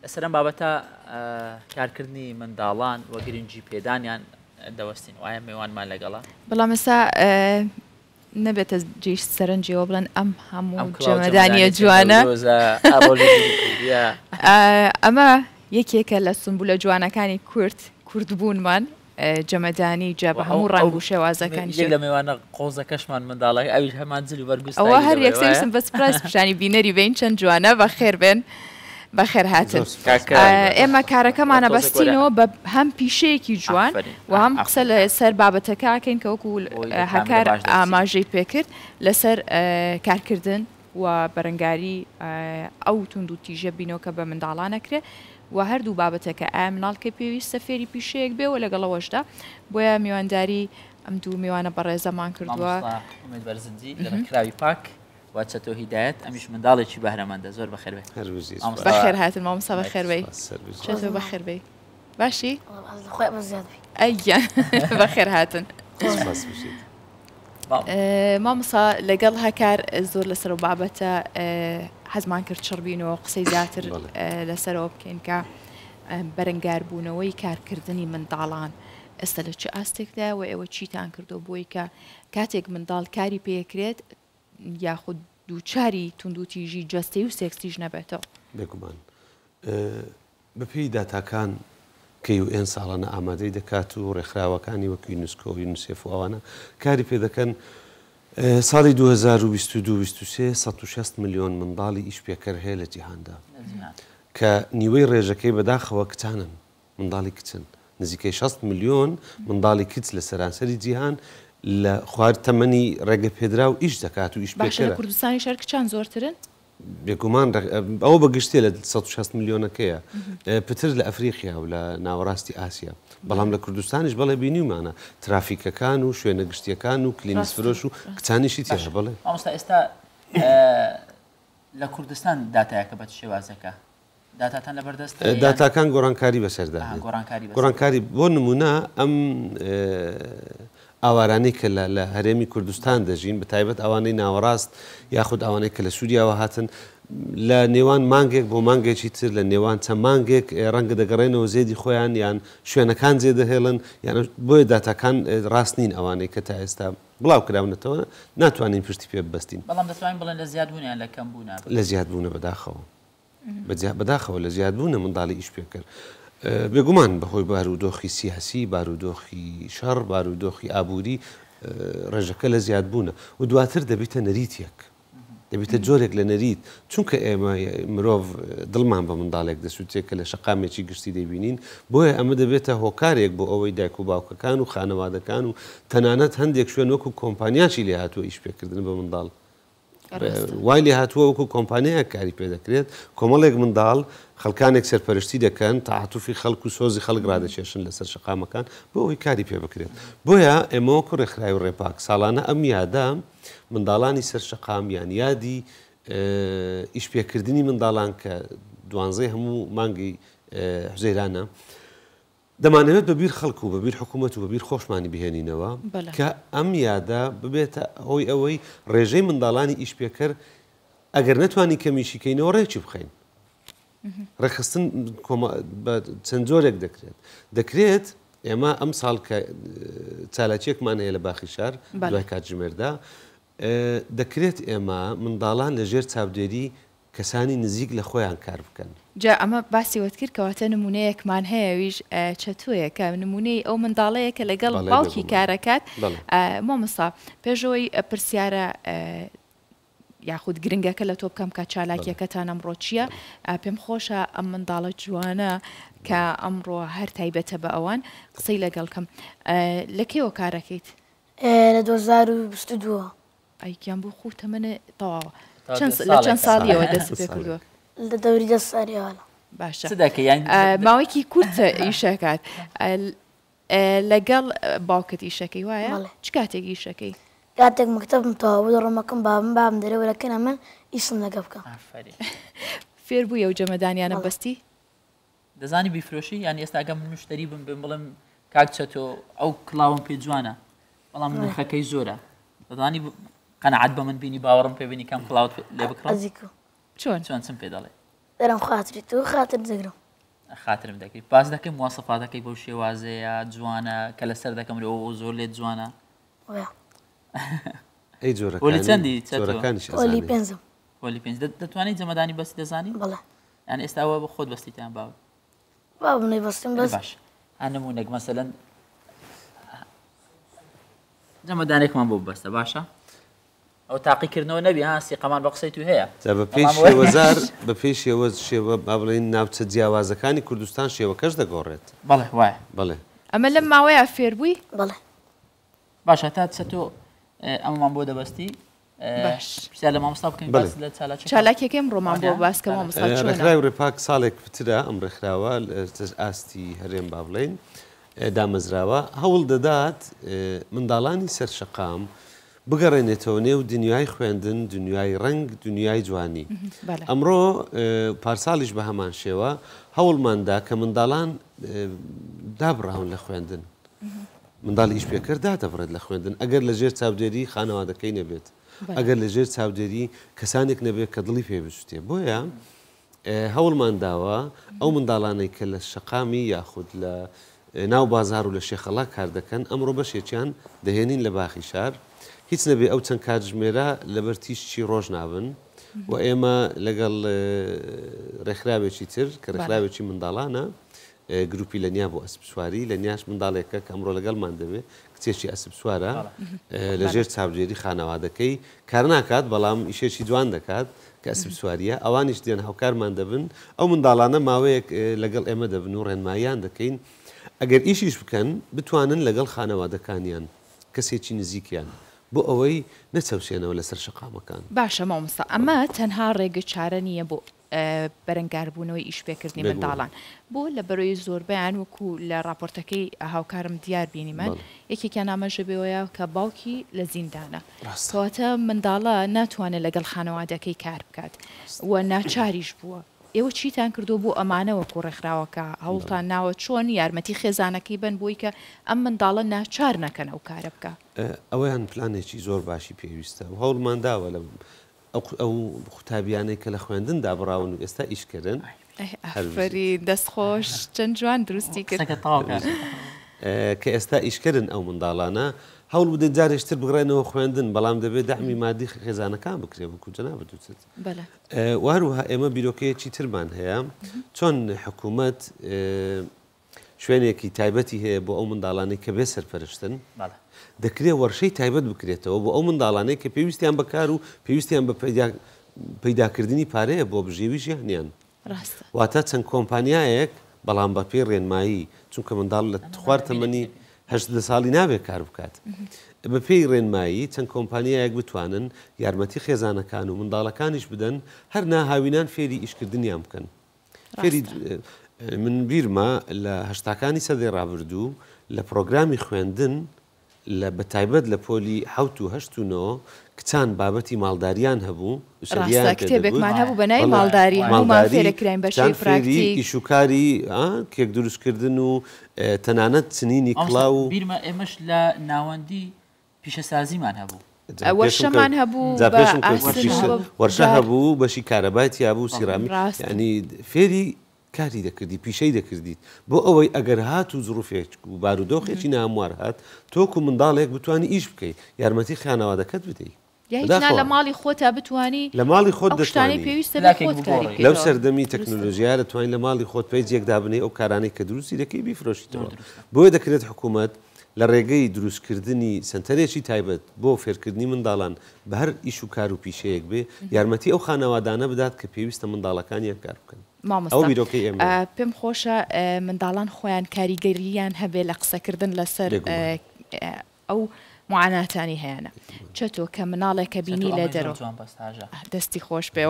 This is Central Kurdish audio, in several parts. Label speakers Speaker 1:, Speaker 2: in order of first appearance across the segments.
Speaker 1: لەسەر ئەم بابەتە کارکردنی منداڵان و گرنگی پێدانیان دەوەستین وایە مێوانمان لەگەڵە.
Speaker 2: بەڵام ئێستا نەبێتە جێی سەرنجیەوە بڵێن ئەم هەموو جەمەدانیە جوانە ئەمە یەکێکە لە سمبولە جوانەکانی کورد کوردبوونمان جەمەدانی جا بە هەموو ڕەنگ و شێوازەکانی
Speaker 1: یەک لە مێوانە قۆزەکەشمان منداڵەکە ئەویش هەمان جل و بەرگ و
Speaker 2: ئەوە هەر یەکسەر ویستم بە سپرایز پیشانی بینەری بین چەند جوانە بەخێر بێن بەخێر هاتن ئێمە کارەکەمانە بەستینەوە بە هەم پیشەیەکی جوان و هەم قسە لەسەر بابەتەکەکەین کە وەکو هەکار ئاماژەی پێکرد لەسەر کارکردن و بەرەنگاری ئەو توندوتیژیە بینەوە کە بە منداڵان ئەکرێ و هەردوو بابەتەکە ئایا مناڵ کەی پێویستە فێری پیشەیەک بێ و لەگەڵ ئەوەشدا بۆیە میوانداری ئەم دوو میوانە بەڕێزەمان کردووە.
Speaker 1: مامۆستا ئومێد بەرزنجی لە ڕێکخراوی پاک و چەتۆ هیدایەت ئەمیش منداڵێکی بەهرەمەندە زۆر بەخێر بێ.
Speaker 3: هەر بژی سوپاس.
Speaker 2: بەخێر هاتن مامۆستا بەخێر بێی. چەتۆ بەخێر بێی باشی؟
Speaker 4: خۆی بە زیاد بی.
Speaker 2: ئەی گیان بەخێر هاتن.
Speaker 3: سوپاس بژیت.
Speaker 2: مامۆستا لەگەڵ هەکار زۆر لەسەر و بابەتە حەزمان کرد چڕبینەوە قسەی زیاتر لەسەرەوە بکەین کە بەرەنگاربوونەوەی کارکردنی منداڵان ئێستا لە چ ئاستێکدا و ئێوە چیتان کردو بۆی کە کاتێک منداڵ کاری پێکرێت یاخود دووچاری توندوتیژی جەستەی و سێکسیش نەبێتەوە.
Speaker 3: بێگومان بەپێی داتاکان کە یو ئێن ساڵانە ئامادەی دەکات و ڕێکخراوەکانی وەک یونسکۆ و یونسێف و ئەوانە کاری پێ دەکەن، ساڵی 2022 23 160 ملیۆن منداڵی ئیشپێکەر هەیە لە جیهاندا کە نیوەی ڕێژەکەی بەداخەوە کچانن، منداڵی کچن. نزیکەی 60 ملیۆن منداڵی کچ لە سەرانسەری جیهان لە خوار تەمەنی ڕێگەپێدراو ئیش دەکات و
Speaker 2: باشە لە
Speaker 3: ئیشپێکەرە.
Speaker 2: کوردستانیش هەر کچان زۆرترن؟
Speaker 3: بێگومان ئەوە بە گشتیە لە 160 ملیۆنەکەیە پتر لە ئەفریقیا و لە ناوەڕاستی ئاسیا بەڵام لە کوردستانیش بەڵێ بینیومانە ترافیکەکان و شوێنە گشتیەکان و کلینیس فرۆش و کچانیشی تێ بەڵێ.
Speaker 1: مامۆستا ئێستا لە کوردستان داتایەکە بە چ شێوازێکە؟ داتاتان لەبەردەست هەیە یان؟
Speaker 3: داتاکان گۆڕانکاری بەسەردا دێت.
Speaker 1: گۆڕانکاری بەسەر
Speaker 3: گۆڕانکاری بۆ نموونە ئەم ئاوارانەی کە لە لە هەرێمی کوردستان دەژین بە تایبەت ئەوانەی ناوەڕاست یاخود ئەوانەی کە لە سووریاوە هاتن لە نێوان مانگێک بۆ مانگێکی تر لە نێوان چەند مانگێک ڕەنگە دەگەڕێنەوە زێدی خۆیان یان شوێنەکان جێ دەهێڵن یان بۆیە داتاکان ڕاست نین ئەوانەی کە تا ئێستا بڵاو کراونەتەوە ناتوانین پشتی پێ ببەستین.
Speaker 1: بەڵام دەتوانین بڵێن لە زیادبوونە یان لە کەمبوونە؟
Speaker 3: لە زیادبوونە بەداخەوە. بەداخەوە لە زیادبوونە منداڵی ئیشپێکەر. بێگومان بەهۆی بارودۆخی سیاسی، بارودۆخی شەڕ، بارودۆخی ئابووری ڕێژەکە لە زیادبوونە و دواتر دەبیتە نەریتێک. دەبیتە جۆرێک لە نەریت، چونکە ئێمە مرۆڤ دڵمان بە منداڵێک دەسووتێ کە لە شەقامێکی گشتی دەیبینین، بۆیە ئەمە دەبێتە هۆکارێک بۆ ئەوەی دایک و باوکەکان و خانەوادەکان و تەنانەت هەندێک شوێن وەکو کۆمپانیاشی لێهاتووە ئیشپێکردن بە منداڵ وای لێهاتووە وەکو کۆمپانیایەک کاری پێ دەکرێت، کۆمەڵێک منداڵ خەڵکانێک سەرپەرشتی دەکەن، تەعاتوفی خەڵک و سۆزی خەڵک ڕادەکێشن لەسەر شەقامەکان بۆ ئەوەی کاری پێ بکرێت. بۆیە ئێمە وەکو ڕێکخراوی ڕێپاک ساڵانە ئەم یادە منداڵانی سەر شەقام یان یادی ئیشپێکردنی منداڵان کە دوانزەی هەموو مانگی حوزەیرانە، دەمانەوێت بە بیر خەڵک و بە بیر حکوومەت و بە بیر خۆشمانی بهێنینەوە کە ئەم یادە ببێتە هۆی ئەوەی ڕێژەی منداڵانی ئیشپێکەر ئەگەر نەتوانین کەمیشی کەینەوە ڕێکی بخەین. ڕێکخستن بە چەند جۆرێک دەکرێت. دەکرێت ئێمە ئەم ساڵ کە چالاکیەکمان هەیە لە باخی شار دوای کاتژمێردا دەکرێت ئێمە منداڵان لە ژێر چاودێری کەسانی نزیک لە خۆیان کار بکەن.
Speaker 2: جا ئەمە باسی وەت کرد کەواتە نمونەیەکمان هەیە ئەویش چەتۆیە کە نمونەی ئەو منداڵەیە کە لەگەڵ باوکی کارەکات مامۆستا پێشەوەی پرسیارە یاخود گرنگەکە لە تۆ بکەم کە چالاکیەکەتان ئەمڕۆ چییە پێم خۆشە ئەم منداڵە جوانە کە ئەمڕۆ هەر تایبەتە بە ئەوان قسەی لەگەڵ کەم لە کێوە کارەکەیت؟
Speaker 4: لە 2022
Speaker 2: ئەی گیان بۆ خۆ تەمەنێ تەواوە چەند لە چەند ساڵیەوە دەست پێ کردووە؟
Speaker 4: لە دەوری دە ساڵیەوە.
Speaker 2: باشە ماوەیەکی کورتە ئیشەکات لەگەڵ باوکت ئیشەکەی وایە؟ چ کاتێک ئیشەکەی؟
Speaker 4: کاتێک مەکتەبم تەواو بوو دەڕۆمەکەم بابم بابم دەرێ وەرە کەنە من ئیشم لەگە بکە.
Speaker 2: فێر بووی ئەو جەمەدانیانە بەستی؟
Speaker 1: دەزانی بیفرۆشی یان ئێستا گەم من مشتری بم بم بڵێم کاک چەتۆ ئەو کڵاوم پێ جوانە بەڵام نرخەکەی زۆرە دەزانی قەنەعەت بە من بینی باوەڕم پێ بینی کەم کڵاوت لێ بکڕم
Speaker 2: چۆن
Speaker 1: چۆن چم پێ دەڵێ؟
Speaker 4: دەرم خاتری تۆ خاتر دەگرم.
Speaker 1: خاترم دەگری باس دەکەی مواسەفاتەکەی بەو شێوازەیە جوانە کە لەسەر دەکەم ئەو زۆر لێت جوانە.
Speaker 3: ئەی
Speaker 1: پۆلی چەندی
Speaker 3: جۆرەکانیش
Speaker 4: پۆلی پێنجم.
Speaker 1: پۆلی پێنج دەتوانی جەمەدانی بەستی دەزانی؟
Speaker 4: بەڵێ.
Speaker 1: یان ئێستا ئەوە بە خۆت بەستیتان باو؟
Speaker 4: بابم نەیبەستم بەس.
Speaker 1: باش ها نموونەک مەسەلەن جەمەدانێکمان بۆ ببەستە باشە؟ ئەو تاقیکردنەوە نەبی ها سیقەمان بە قسەی تو هەیە.
Speaker 3: جا بە پێی شێوەزار بە پێی شێوە شێوە با بڵێین ناوچە جیاوازەکانی کوردستان شێوەکەش دەگۆڕێت.
Speaker 1: بەڵێ وایە.
Speaker 3: بەڵێ.
Speaker 2: ئەمە لەم ماوەیە فێر بووی؟
Speaker 4: بەڵێ.
Speaker 1: باشە تا چەتۆ ئەمەمان بۆ دەبەستی
Speaker 2: باش.
Speaker 1: پرسیار لە مامۆستا بکەین باس لە چالاکیەکە
Speaker 2: چالاکیەکەی ئەمڕۆمان بۆ باس کە مامۆستا چۆنە؟
Speaker 3: ڕێکخراوی ڕێپاک ساڵێک پترە ئەم ڕێکخراوە لە ئاستی هەرێم با بڵێین دامەزراوە هەوڵ دەدات منداڵانی سەر شەقام بگەڕێنێتەوە نێو دنیای خوێندن، دنیای ڕەنگ، دنیای جوانی. ئەمڕۆ پارساڵیش بە هەمان شێوە هەوڵمان دا کە منداڵان دابڕاون لە خوێندن. منداڵی ئیشپێکەر دادەبڕێت لە خوێندن ئەگەر لە ژێر چاودێری خانەوادەکەی نەبێت، ئەگەر لە ژێر چاودێری کەسانێک نەبێت کە دڵی پێ بسوتێ. بۆیە هەوڵمان داوە ئەو منداڵانەی کە لە شەقامی یاخود لە ناو بازاڕ و لە شێخەڵا کار دەکەن، ئەمڕۆ بەشێکیان دەهێنین لە باخی شار، هیچ نەبێ ئەو چەند کاتژمێرە لەبەر تیشکی ڕۆژ نابن و ئێمە لەگەڵ ڕێکخراوێکی تر کە ڕێکخراوێکی منداڵانە گروپی لەنیا بۆ ئەسپسواری، لەنیاش منداڵێکە کە ئەمڕۆ لەگەڵمان دەبێ، کچێکی ئەسپسوارە، لەژێر چاودێری خانەوادەکەی کار ناکات، بەڵام ئیشێکی جوان دەکات کە ئەسپسوارییە، ئەوانیش دێن هاوکارمان دەبن، ئەو منداڵانە ماوەیەک لەگەڵ ئێمە دەبن و ڕێنماییان دەکەین، ئەگەر ئیشیش بکەن بتوانن لەگەڵ خانەوادەکانیان، کەسێکی نزیکیان، بۆ ئەوەی نەچەوسێنەوە لەسەر شەقامەکان.
Speaker 2: باشە مامۆستا ئەمە تەنها ڕێگە چارە نییە بۆ بەرەنگاربوونەوەی ئیشپێکردنی منداڵان بۆ لەبەرەوەی زۆربەیان وەکو لە ڕاپۆرتەکەی هاوکارم دیار بینیمان یەکێکیان ئاماژە بەوەیە کە باوکی لە زیندانە کەواتە منداڵە ناتوانێت لەگەڵ خانەوادەکەی کار بکات و ناچاریش بووە ئێوە چیتان کردووە بۆ ئەمانە وەکو ڕێکخراوەکە هەوڵتان ناوە چۆن یارمەتی خێزانەکەی بەن بۆی کە ئەم منداڵە ناچار نەکەن ئەو کارە بکا؟
Speaker 3: ئەوەیان پلانێکی زۆر باشی پێویستە و هەوڵمان داوە لە ئەو قوتابیانەی کە لە خوێندن دابڕاون و ئێستا ئیشکەرن.
Speaker 2: ئافەرین دەست خۆش چەند جوان دروستی کرد.
Speaker 1: قسەکە تەواو کە.
Speaker 3: کە ئێستا ئیشکەرن ئەو منداڵانە هەوڵ بدەین جارێکی تر بگەڕێنەوە خوێندن بەڵام دەبێت دەعمی مادی خێزانەکان بکرێت وەکو جەنابت وتت. و هەروەها ئێمە بیرۆکەیەکی ترمان هەیە چۆن حکوومەت شوێنێکی تایبەتی هەیە بۆ ئەو منداڵانەی کە بێ سەرپەرشتن، دەکرێت وەرشەی تایبەت بکرێتەوە بۆ ئەو منداڵانەی کە پێویستیان بە کار و پێویستیان بە پەیداکردنی پارەیە بۆ بژێوی ژیانیان. واتە چەند کۆمپانیایەک بەڵام بە پێی ڕێنمایی، چونکە منداڵ لە خوار تەمەنی 18 ساڵی نابێت کار بکات. بە پێی ڕێنمایی چەند کۆمپانیایەک بتوانن یارمەتی خێزانەکان و منداڵەکانیش بدەن، هەر نا هاوینان فێری ئیشکردنیان بکەن. فێری من بیرمە لە هەشتاکانی سەدەی ڕابردوو لە پڕۆگرامی خوێندن لە بەتایبەت لە پۆلی حەوت و هەشت و نۆ کچان بابەتی ماڵداریان هەبوو
Speaker 2: ڕاستە کتێبێکمان هەبوو بە ناوی ماڵداری هەموومان فێرەکراین بە شێوەی پراکتیک
Speaker 3: ئیش و کاری کێک دروستکردن و تەنانەت چنینی کڵاو و
Speaker 1: بیرمە ئێمەش لە ناوەندی پیشەسازیمان هەبوو.
Speaker 2: وەرشەمان هەبوو
Speaker 3: جا پێشم کەوت وەرشە هەبوو بەشی کارەبای تیا بوو سیرامیک یانی فێری کاری دەکردی پیشەی دەکردیت بۆ ئەوەی ئەگەر هات و زروفێک و بارودۆخێکی ناهەموار هات تۆکو منداڵێک بتوانی ئیش بکەی یارمەتی خانەوادەکەت بدەی.
Speaker 2: یا هیچ نا لە ماڵی خۆتا بتوانی
Speaker 3: لە ماڵی خۆت
Speaker 2: ئەو شتانەی
Speaker 3: دەتوانی
Speaker 2: پێویستە بێ خۆت کاری
Speaker 3: لەو
Speaker 2: بکەیتەوە.
Speaker 3: سەردەمی
Speaker 2: دروستە.
Speaker 3: تەکنۆلۆژیایە دەتوانی لە ماڵی خۆت پەیجێک دابنێی ئەو کارانەی کە دروستی دەکەی بیفرۆشیتەوە بۆیە دەکرێت حکوومەت لە ڕێگەی دروستکردنی سەنتەرێکی تایبەت بۆ فێرکردنی منداڵان بە هەر ئیش و کار و پیشەیەک بێ یارمەتی ئەو خانەوادانە بدات کە پێویستە منداڵەکانیان کار بکەن. ئەوە
Speaker 2: مامۆستا
Speaker 3: بیرۆکەی ئێمەیە.
Speaker 2: پێم خۆشە منداڵان خۆیان کاریگەرییان هەبێ لە قسەکردن لەسەر
Speaker 3: بێگومان.
Speaker 2: ئەو معاناتانی هەیانە چەتۆ کە مناڵێکە بینی لە دەرۆ دەستی خۆش بێ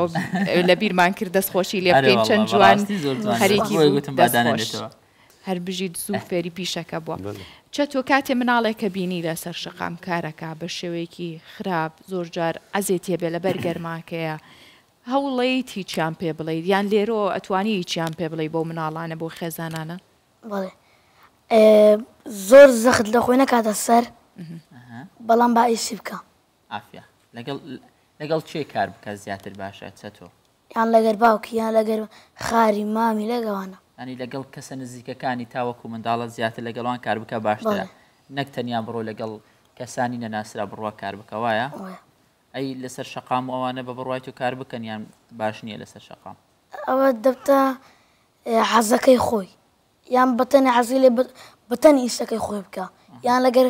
Speaker 2: لە بیرمان کرد دەست خۆشی لێ بکەین چەند جوان خەریکی دەست خۆش هەر بژیت زوو فێری پیشەکە بووە چەتۆ کاتێ مناڵێکە بینی لەسەر شەقام کارەکە بە شێوەیەکی خراپ زۆر جار عەزێتیە بێ لەبەر گەرماکەیە هەوڵەیت هیچیان پێ بڵێیت یان لێرەوە ئەتوانی هیچیان پێ بڵێی بەو مناڵانە بۆ خێزانانە؟
Speaker 4: بەڵێ زۆر زەخت لە خۆی نەکاتە سەر بەڵام با ئیشی بکە.
Speaker 1: عافیە لەگەڵ لەگەڵ کێ کار بکە زیاتر باشە چەتۆ؟
Speaker 4: یان لەگەر باوکی یان لەگەر خاری مامی لەگەوانە.
Speaker 1: یانی لەگەڵ کەسە نزیکەکانی تاوەکو منداڵە زیاتر لەگەڵوان کار بکا باشترە نەک تەنیا بڕۆ لەگەڵ کەسانی نەناسرا بڕوا کار بکە وایە؟ ئەی لەسەر شەقام و ئەوانە بە بڕوای تۆ کار بکەن یان باش نییە لەسەر شەقام؟
Speaker 4: ئەوە دەبتە حەزەکەی خۆی یان بەتەنێ حەزی لێ بەتەنی ئیشەکەی خۆی بکە یان لەگەر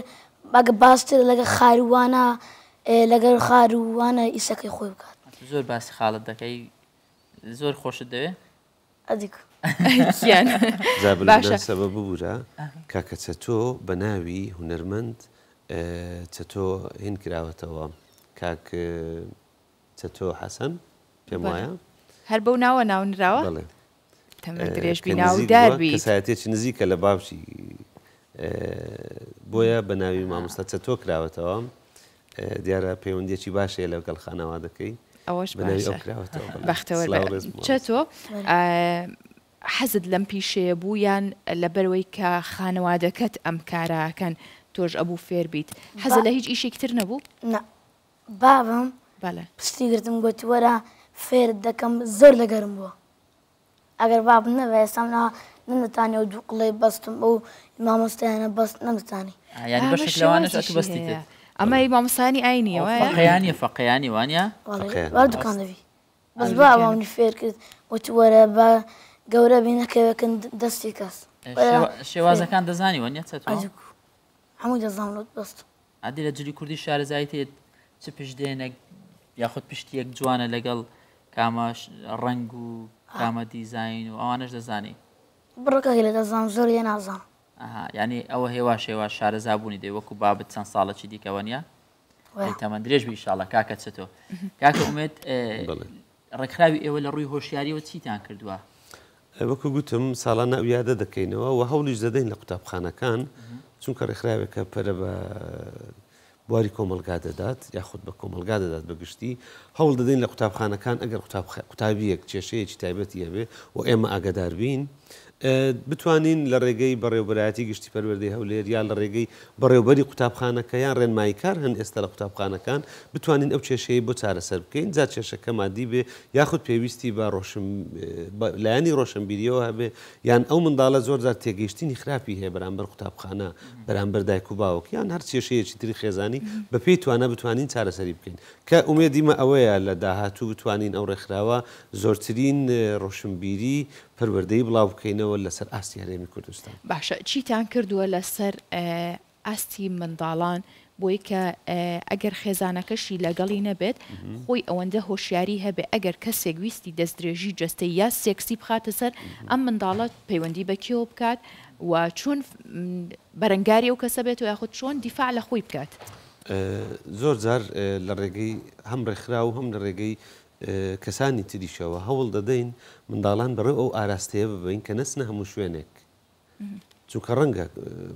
Speaker 4: ئەگە باشتر لەگەر خاروانە لەگەر خاروانە ئیشەکەی خۆی بکات.
Speaker 1: زۆر باسی خاڵت دەکەی زۆر خۆشت دەوێ؟
Speaker 4: ئەدیک.
Speaker 2: گیان
Speaker 3: جا
Speaker 2: باشە.
Speaker 3: بالمناسبە ببورە کاکە چەتۆ بە ناوی هونەرمەند چەتۆ هین کراوەتەوە کاک چەتۆ حەسەن پێم وایە.
Speaker 2: هەر بەو ناوە ناونراوە؟
Speaker 3: بەڵێ.
Speaker 2: تەمەن درێژ
Speaker 3: کە
Speaker 2: بی
Speaker 3: نزیک
Speaker 2: ناودار
Speaker 3: بووە
Speaker 2: بیت.
Speaker 3: کەسایەتیەکی نزیکە لە باوکی بۆیە بە ناوی مامۆستا چەتۆ کراوەتەوە دیارە پەیوەندیەکی باش هەیە لەگەڵ خانەوادەکەی
Speaker 2: ئەوەش
Speaker 3: بە ناوی ئەو
Speaker 2: باشە
Speaker 3: کراوەتەوە بەڵێ
Speaker 2: بەختەوەر بێ
Speaker 3: سڵاو ڕێز مامۆستا.
Speaker 2: چەتۆ حەزت لەم پیشەیە بوو یان لەبەرئەوەی کە خانەوادەکەت ئەم کارە ئەکەن تۆش ئەبوو فێر بیت حەزت لە هیچ ئیشێکی تر نەبوو؟
Speaker 4: نا بابم
Speaker 2: بەڵێ.
Speaker 4: پشتی گرتم گۆتی وەرە فێرت دەکەم زۆر لەگەرم بووە ئەگەر بابم نەبا ئێستا من ئاوا نەمدەتانی ئەو دووقڵەی بەستم ئەو مامۆستایانە بەست نەمدەتانی.
Speaker 1: یانی
Speaker 2: ئەمە
Speaker 1: بەشێک لەوانەش ئەتوو
Speaker 2: شێوازیشی
Speaker 1: بەستیتت.
Speaker 2: هەیە ئەمە ی مامۆستایانی ئاینیە
Speaker 1: ئەوە
Speaker 2: وایە؟
Speaker 1: فەقێیانیە فەقێیانی وانیە؟
Speaker 4: وەڵی
Speaker 3: فەقێیان
Speaker 4: وەر
Speaker 3: ڕاستە.
Speaker 4: دوکان دەبی بەس
Speaker 2: ئەو
Speaker 4: بابم
Speaker 2: دوکانە.
Speaker 4: منی فێر کرد وتی وەرە با گەورە بی نەکەوێ کن دەستی کەس وەرە فێر
Speaker 1: شێوازەکان دەزانی وانیە چەتۆ؟
Speaker 4: ئەجوک هەمووی دەزانم لۆت بەستم.
Speaker 1: ئەدی لە جلی کوردی شارەزایت هەیە چ پشتێنێک یاخود پشتیەک جوانە لەگەڵ کامە ڕەنگ و کامە دیزین و ئەوانەش دەزانی؟
Speaker 4: بڕەکەی لە دەزانم زۆر لێ نازانم.
Speaker 1: ئەها یانی ئەوە هێواش هێواش شارەزا بوونی دەوێ وەکو بابت چەند ساڵەکی دیکە وەنیە؟
Speaker 4: وایە.
Speaker 1: ئەی تەمەن درێژ بی ئیشاڵا کاکە چەتۆ. کاکە ئومێد
Speaker 3: بەڵێ.
Speaker 1: ڕێکخراوی ئێوە لە ڕووی هۆشیاریەوە چیتان کردووە؟
Speaker 3: وەکو گوتم ساڵانە ئەو یادە دەکەینەوە و هەوڵیش دەدەین لە قوتابخانەکان چونکە ڕێکخراوێکە پەرە بە بواری کۆمەڵگا دەدات یاخود بە کۆمەڵگا دەدات بە گشتی هەوڵ دەدەین لە قوتابخانەکان ئەگەر قوتابیەک کێشەیەکی تایبەتی هەبێ و ئێمە ئاگادار بین بتوانین لە ڕێگەی بەڕێوەبەرایەتی گشتی پەروەردەی هەولێر یا لە ڕێگەی بەڕێوەبەری قوتابخانەکە یان ڕێنماییکار هەن ئێستا لە قوتابخانەکان بتوانین ئەو کێشەیەی بۆ چارەسەر بکەین جا کێشەکە مادی بێ یاخود پێویستی بە ڕۆشن بە لایەنی ڕۆشنبیریەوە هەبێ یان ئەو منداڵە زۆر جار تێگەیشتنی خراپی هەیە بەرامبەر قوتابخانە بەرامبەر دایک و باوک یان هەر کێشەیەکی تری خێزانی بە پێی توانا بتوانین چارەسەری بکەین کە ئومێدی مە ئەوەیە لە داهاتوو بتوانین ئەو ڕێکخراوە زۆرترین ڕۆشنبیری پەروەردەیی بڵاو بکەینەوە لەسەر ئاستی هەرێمی کوردستان.
Speaker 2: باشە چیتان کردووە لەسەر ئاستی منداڵان بۆی کە ئەگەر خێزانەکەشی لەگەڵی نەبێت خۆی ئەوەندە هۆشیاری هەبێ ئەگەر کەسێک ویستی دەستدرێژی جەستەیی یا سێکسی بخاتە سەر ئەم منداڵە پەیوەندی بە کێوە بکات و چۆن بەرەنگاری ئەو کەسە بێتەوە یاخود چۆن دیفاع لە خۆی بکات؟
Speaker 3: زۆر جار لە ڕێگەی هەم ڕێکخراو هەم لە ڕێگەی کەسانی تریشەوە هەوڵ دەدەین منداڵان بەڕێو ئەو ئاراستەیە ببەین کە نەچنە هەموو شوێنێک چونکە ڕەنگە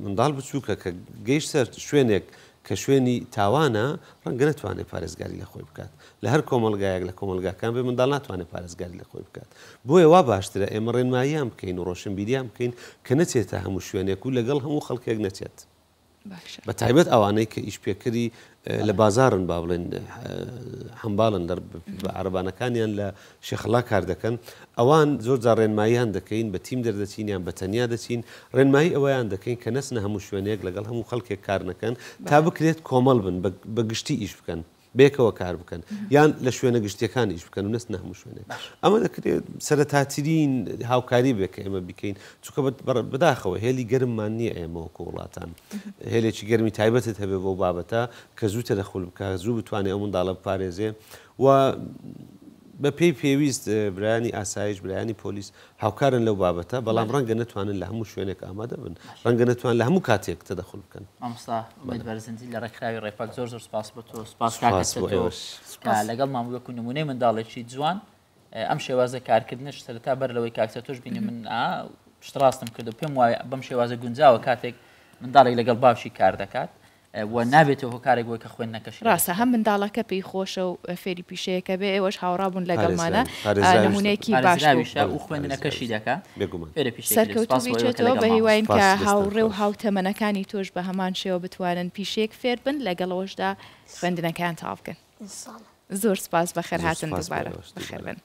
Speaker 3: منداڵ بچووکە کە گەیشتە شوێنێک کە شوێنی تاوانە ڕەنگە نەتوانێت پارێزگاری لە خۆی بکات لە هەر کۆمەڵگایەک لە کۆمەڵگاکان بێ منداڵ ناتوانێت پارێزگاری لە خۆی بکات بۆیە وا باشترە ئێمە ڕێنماییان بکەین و ڕۆشنبیریان بکەین کە نەچێتە هەموو شوێنێک و لەگەڵ هەموو خەڵکێک نەچێت. بە تایبەت ئەوانەی کە ئیشپێکەری لە بازاڕن با بڵێن حەمباڵن لە عەرەبانەکانیان لە شێخەڵا کار دەکەن ئەوان زۆر جار ڕێنماییان دەکەین بە تیم دەردەچین یان بە تەنیا دەچین ڕێنمایی ئەوەیان دەکەین کە نەچنە هەموو شوێنێک لەگەڵ هەموو خەڵکێک کار نەکەن تا بکرێت کۆمەڵ بن بە گشتی ئیش بکەن. بەیەکەوە کار بکەن یان لە شوێنە گشتیەکان ئیش بکەن و نەچنە هەموو شوێنێک ئەمە دەکرێت سەرەتاترین هاوکاری بێ کە ئێمە بیکەین چونکە بەداخەوە هێلی گەرممان نییە ئێمە وەکو وڵاتان هێلێکی گەرمی تایبەتت هەبێ بۆ بابەتە کە زوو تەدەخول بکە زوو بتوانێت ئەو منداڵە بپارێزێ و بە پێی پێویست برایانی ئاسایش برایانی پۆلیس هاوکارن لەو بابەتە، بەڵام ڕەنگە نەتوانن لە هەموو شوێنێک ئامادە بن، ڕەنگە نەتوان لە هەموو کاتێک تەدەخول بکەن.
Speaker 1: مامۆستا ئومێد بەرزنجی لە ڕێکخراوی ڕێپاک زۆر زۆر سپاس بۆ تۆ، سپاس کاکە
Speaker 3: سپاس بۆ
Speaker 1: چەتۆ
Speaker 3: ئێوەش.
Speaker 1: کە لەگەڵمان بووی وەکو نموونەی منداڵێکی جوان. ئەم شێوازە کارکردنەش سەرەتا بەر لەوەی کاک چەتۆش بینی من پشتڕاستم کرد و پێم وایە بەم شێوازە گونجاوە کاتێک منداڵێک لەگەڵ باوکی کار دەکات و نابێتە هۆکارێک بۆی کە خوێندنەکەشی
Speaker 2: ڕاستە هەم منداڵەکە پێی خۆشە و فێری پیشەیەکە بێ ئێوەش هاوڕا بوون لەگەڵمانە نمونەیەکی باش
Speaker 1: و خوێندنەکەشی دەکا
Speaker 3: بێگومان
Speaker 2: سەرکەوتوو بیت بە هیواین کە هاوڕێ و هاوتەمەنەکانی تۆش بە هەمان شێوە بتوانن پیشەیەک فێر بن لەگەڵەوەشدا خوێندنەکەیان تەواو بکەن زۆر سپاس بەخێرهاتن دووبارە بەخێر بن.